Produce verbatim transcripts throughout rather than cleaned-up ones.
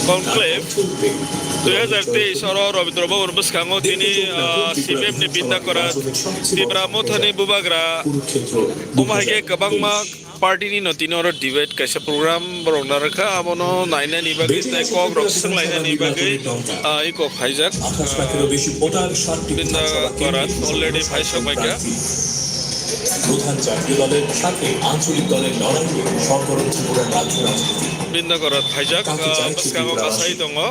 Conclave dui hazar teis oro Rabindra Bhaban bwskango tini, ah, C P M ni Binda Korat Tipra Mothani bubagra omo hai khe kwbangma party ni no tini oro debate kaisa program borok narwkha, abono nainani bagwi tei kok rok swnglainani bagwi, ah, i kok phaijak, ah, Binda Korat already phaisok baikha. প্রধান জাতীয় দলের সাথে আঞ্চলিক দলের লড়াইয়ে সরগরম ত্রিপুরার রাজ্য রাজনীতি। Binda Korat phaijak, ah, bwskango kasai tongo.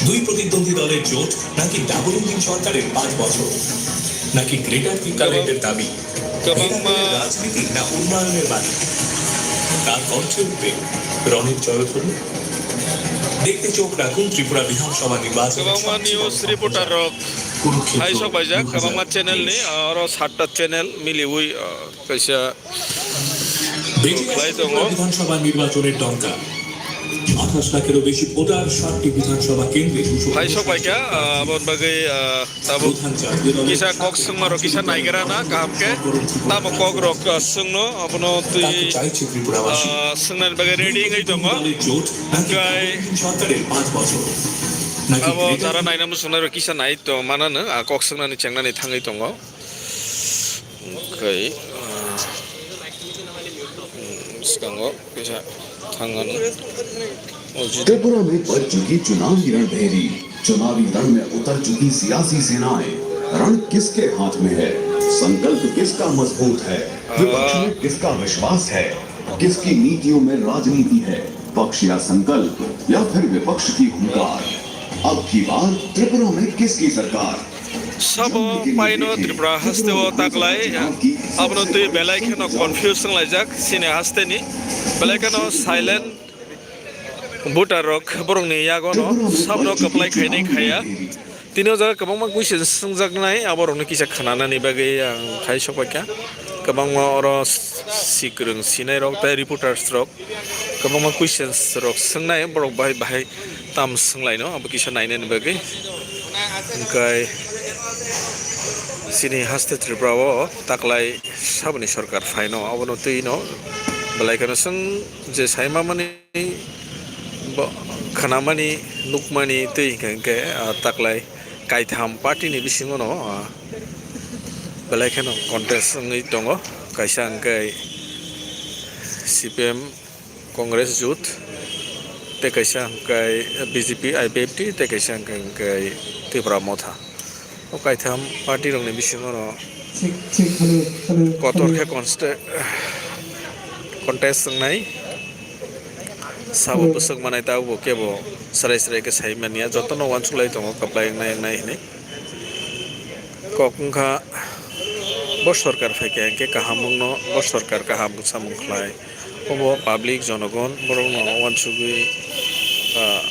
দুই প্রতিদ্বন্দ্বী দলের জোট নাকি ডাবল ইঞ্জিন সরকারের পাঁচ বছর, নাকি গ্রেটার টিকাল্যান্ডের দাবি? Kwbangma রাজনীতি না উন্নয়নের বাণী? তার কণ্ঠে উঠবে রনির জয়ধ্বনি। দেখতে চোখ রাখুন ত্রিপুরা বিধানসভা নির্বাচন। Kwbangma news reporter rok hai sok baijak, kwbangma channel ni, ah, oro satta channel miliwi, ah, kaisa বেঁচে গেছে ত্রিপুরা বিধানসভা নির্বাচনের ডঙ্কা। আঠাশ লাখেরও বেশি ভোটার, সাতটি বিধানসভা কেন্দ্রে দুশো hai sok baikha, ah, aboni bagwi, ah, tabuk kisa kok swngma rok kisa naigra na kaham khe, tamo kok rok, ah, swngno abono twi, ah, swngnani bagwi ready wngwi tongo. Hwnkhe abo jara naina muchungnai rok kisa nai tong manano, ah, kok swngnani chengnani thangwi tongo. Hwnkhe, ah, bwskango kisa thangmani. Tripura में बज चुकी चुनावी रणभेरी, चुनावी रण में उतर चुकी सियासी सेनाएं। रण किसके हाथ में है? संकल्प किसका मजबूत है? विपक्ष में किसका विश्वास है? किसकी नीतियों में राजनीति है? पक्ष या संकल्प या फिर विपक्ष की हुंकार? अब की बार त्रिपुरा में किसकी सरकार? Sabo paino Tripura haste o taklai, abono twi belai kheno confuse wnglaijak chini haste ni, belai kheno silent voter rok borokni yagono sabno kwplai khainai khaiya. Tini o jaga kwbangma question swngjaknai, aborokno kisa khnanani bagwi ang khai sokpaikha. Kwbangma oro sikwrwng sinairok tei reporters rok kwbangma questions rok swngnai, borok bahai bahai tam swnglaino, abo kisa nainani bagwi. Hwnkhe chini haste Tripura o taklai saboni sorkar phaino, abono twino belai kheno chwng je saimamani bo khnamani, nukmani twi hwnkhe, hwnkhe, ah, taklai kaitham party ni bisingo no, ah, belai kheno contest wngwi tongo. Kaisa hwnkhe C P M, Congress Jut, tei kaisa hwnkhe B J P, I P F T, tei kaisa hwnkhe, hwnkhe Tipra Motha. O kaitham party rokni bisingo no kotor khe conste-, contest wngnai. Sabo bwswk manai tabukbo kebo srai srai khe sai manya, jotono uansuk lai tongo kwplai wngnai wngnai hinwi. Kok wngkha bo sorkar phaikha hinkhe kaham wngno, bo sorkar kaham samung khlai, obo public jonogon borokno uansugwi, ah,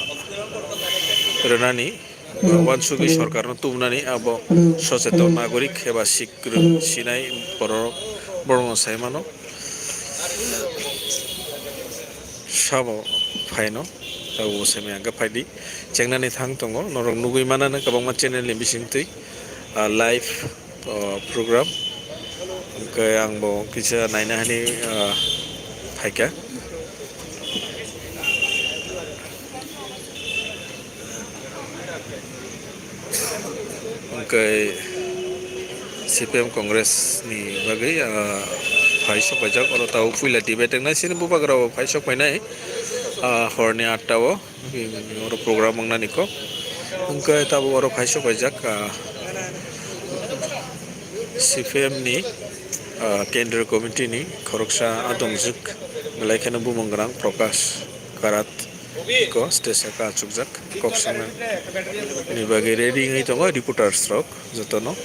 rwnani. Uansugwi sorkarno tubunani abo socheton nagorik eba sikrwng sinai borok, borokno sai mano. Sabo phaino tabuk bo simi hwnkhe phaidi chengnani thang tongo, norok nugwi manano kwbangma channel ni bisingtwi, ah, live, ah, program. Hwnkhe ang bo kisa naina hani, ah, phaikha. Hwnkhe C P M Congress ni bagwi, ah, phai sok paijak, oro tabuk puila debate wngnai, chini bubagra bo phai sok painai, ah, horni atta o, oro program wngnani kok. Hwnkhe tabuk oro phai sok paijak, ah, C P M ni, ah, Kendriya Committee ni khoroksa adongjwk belai kheno bumung gwnang Prakash Karat. Ko stage saka achukjak kok swngnani bagwi ready wngwi tongo reporters rok jotono.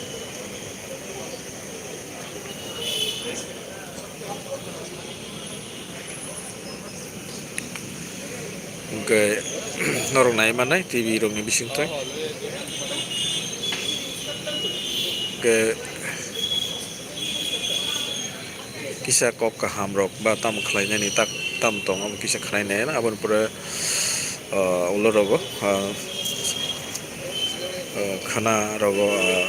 Hwnkhe norok nai mannai T V rokni bisingtwi. Hwnkhe kisa kok kaham rok ba tamo khlainani tak tam tong, abo kisa khnai nai, aboni pore, ah, ulo rogo, ah, ah, khana rogo, ah,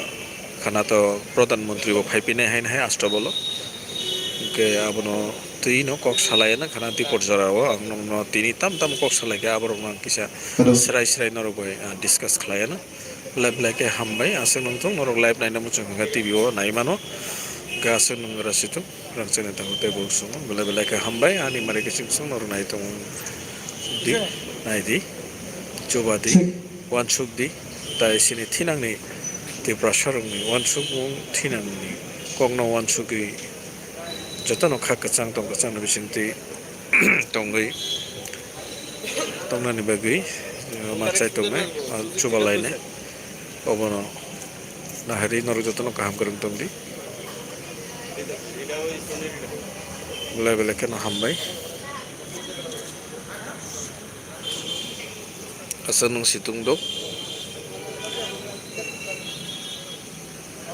khana to Pradhan Mantri bo phai pinai hai hai Astabolo. Hwnkhe abono twi no kok salai na khana Dipor jora o ang nokno tini tam tam kok salai khe aborok no ang kisa Hello. Srai srai norok bai, ah, discuss khlai na. Belai belai khe hambai, aswk nung thung norok live naina muchung hwnkha T V o nai mano. Hwnkha aswk nung rasi thung rang chini tango tei bo sung belai belai khe hambai ani mari khe chwng sung norok nai tongo di, nai di, chuba di, uansuk di, tai sini thinangni Tiprasa rokni uansukmung thinangni kokno uansugwi jotono kha kwchang tong kwchangni bisingtwi tongwi tongnani bagwi, eh, ma chai tongnai, ma chuba lainai. Obono nahari norok jotono kaham kwrwng tongdi. Belai belai kheno hambai. Aswk nung situng dok.